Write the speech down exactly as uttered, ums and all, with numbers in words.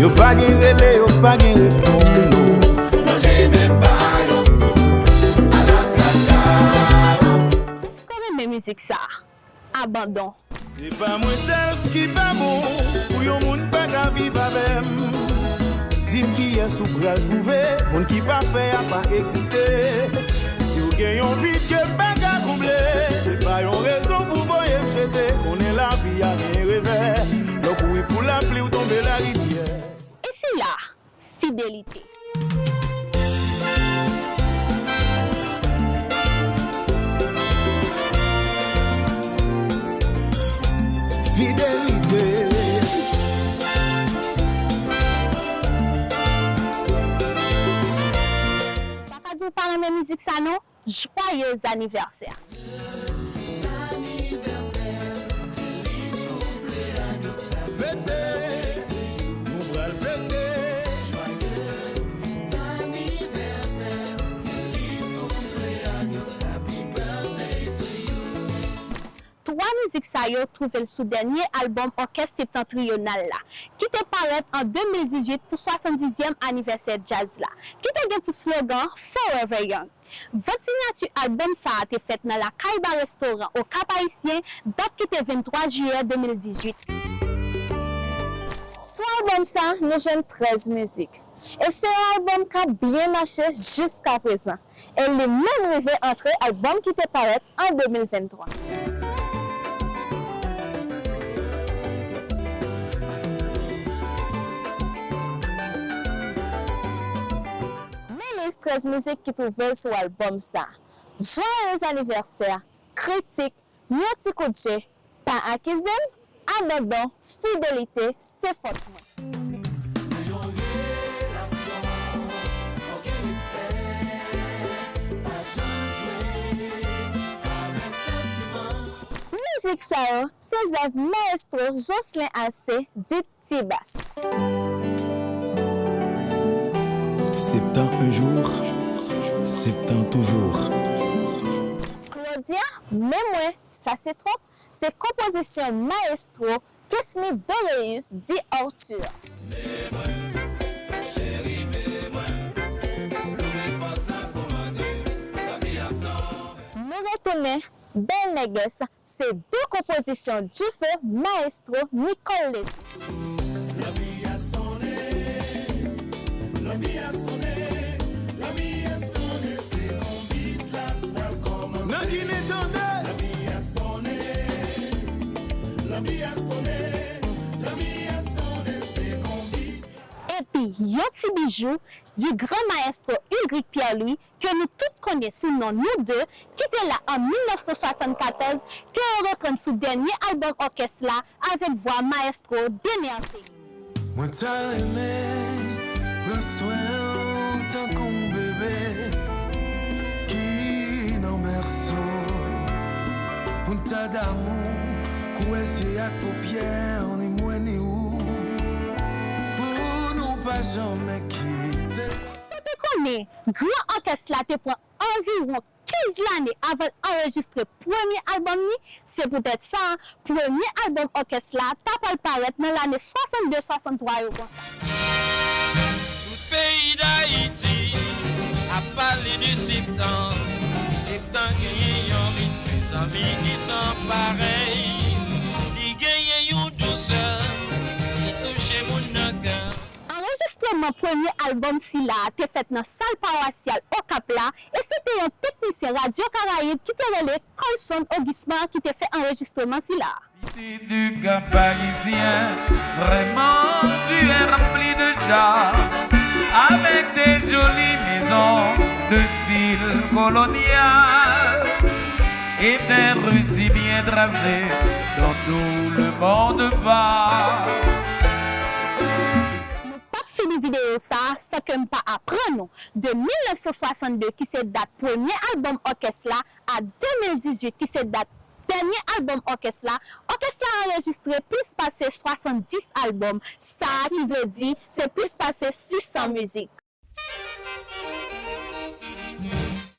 Yo pa gen rele, yo pa gen reponn, no. Manje menm pa yo, ala traka, o. Èske w renmen mizik sa? Abandon. Se pa mwen sèl ki pa bon, pou yon moun pa ka viv avè m. Di m kiyès ou pral twouve, moun ki pafè a pa egziste. Si w gen yon vid ke pa ka konble, se pa yon rezon pou voye m jete. Konnen lavi a gen revè, lè w kouri pou lapli, w tonbe larivyè. E sila, fidelite. Fidelite. Pa ka di w pa renmen mizik sa non. Joyeux anniversaire! Fete, nou pral fete. Twa mizik sa yo twouve l sou dènye albòm Òkès Septantriyonal la, ki te parèt an de mil dizuit pou swasanndizyèm anivèsè djaz la, ki te gen pou slogan Forever Young. Vant siyati albòm sa a te fèt nan lakay Bar Restaurant Okap Ayisyen, dat ki te venntwa jiyè de mil dizuit. Sou albòm sa, nou jwenn trèz mizik. E se yon albòm k ap byen mache jiskaprezan. E li menm rive antre albòm ki te parèt an de mil venntwa. Men lis trèz mizik ki twouve l sou albòm sa. Joyeux anniversaire, Kritik, Yon ti kout je, Pa akize m, Abandon, Fidelite, Se fòt mwen. Mizik sa yo se zèv Mayestwo Jocelyn Alcé, dit Ti Bas. Septan un jour, septan toujours. Claudia, Men mwen, Sa se twòp, se konpozisyon mayestwo Kesmy Doreus, dit Arthur. Nou retounen, Bèl Nègès, se de konpozisyon Dife, mayestwo Nicole Lévy. Lanbi a sonnen, lanbi a sonnen, lanbi a sonnen, se konbit la k pral kòmanse. Nan Ginen tande! Lanbi a sonnen, lanbi a sonnen, lanbi a sonnen, se konbit la. Epi, yon ti bijou du grand maestro Ulrick Pierre-Louis, ke nou tout konnen sou non Nou De, ki te la an mil nèf san swasannkatòz, ke yo reprann sou dènye albòm òkès la avèk vwa mayestwo Dener Celie. Mwen ta renmen pran swen w tankou yon bebe ki nan bèso. Pou n ta damou, kouwè zye ak popyè, ni mwen ni ou. Pou nou pa janmen kite. Èske w te konnen gran òkès la te pran anviwon kenz lane avan l anrejistre premye albòm li? Se poutèt sa, premye albòm òkès la ta pral parèt nan lane swasannde swasanntwa yo konsa. Tout peyi Dayiti ap pale de Septan. Septan genyen yon ritm, mezanmi, ki san parèy. Li genyen yon dousè ki touche moun nan kè. Anrejistreman premye albòm sila a te fèt nan sal pawasyal Okap la, e se te yon teknisyen Radyo Karayib ki te rele Colson Augustin ki te fè anrejistreman sila a. Cité du Cap Haïtien, vraiment tu es rempli de joie, avec tes jolies maisons de style colonial et tes rues si bien tracées dont tout le monde parle. Nou p ap fini videyo sa a san ke m pa aprann ou, de mil nèf san swasanndde, ki se dat premye albòm òkès la, a de mil dizuit, ki se dat dènye albòm òkès la, òkès la anrejistre plis pase swasanndis albòm, sa ki vle di se plis pase sis san mizik.